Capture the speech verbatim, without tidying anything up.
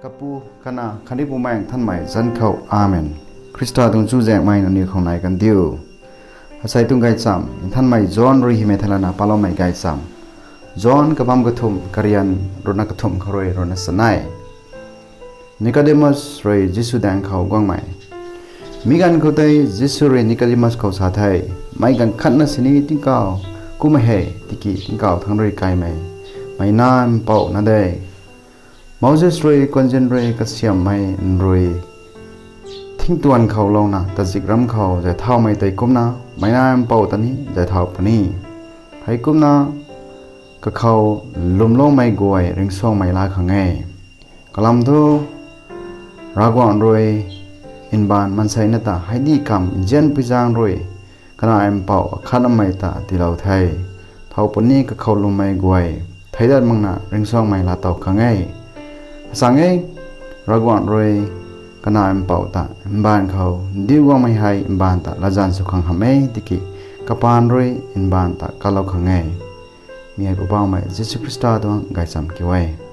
Kapu, Kanac khatni Bumaengh Nthanmei zanc khou, Amen. Khrista tuang chuzaenghmei nangniw khou nai kandiu. Asei tuang gaychamv Nthanmei John rui hymei thei lana paloumei gaychamv. John kabamv kathumh, karian ruhna kathumh khou rui ruhna chanei. Nicodemus rui Jisu daeng khou guangmei. Mi ganv khou tei Jisu rui Nicodemus khou sa the, Meic ganv khatna sini tingkauh kummei hei tiki tingkauh thangc rui kaimei meic nac mpouh na de. Moses rui kuanzin rui kasiamhmei nrui thingtuan khou louna tazikramv khou zay thaumei tei kumna meic nac mpouh ta ni zay thau puni. Heikumna kakhou lwmloumei guay ringcsuangmei laa khang e. Kalam thu Ravguangc rui mbaanv maanseina ta hei dih kamv nzianpui zaeng rui Kanac Mpouh akhatnamei ta tiilou the. Thow puni kakhou lwmmei guay theic dat makna ringcsuangmei laa tow khang e. Asang e, Ravguangc rui Kanac Mpouh ta mbaanv khou ndiu guangmei hei mbaanv ta latzan sw khang hamh e tiki kapaan rui mbaanv ta kalou khang e. Mi hei Poubauhmei Jisu Khrista tuang gaychamv kiu e.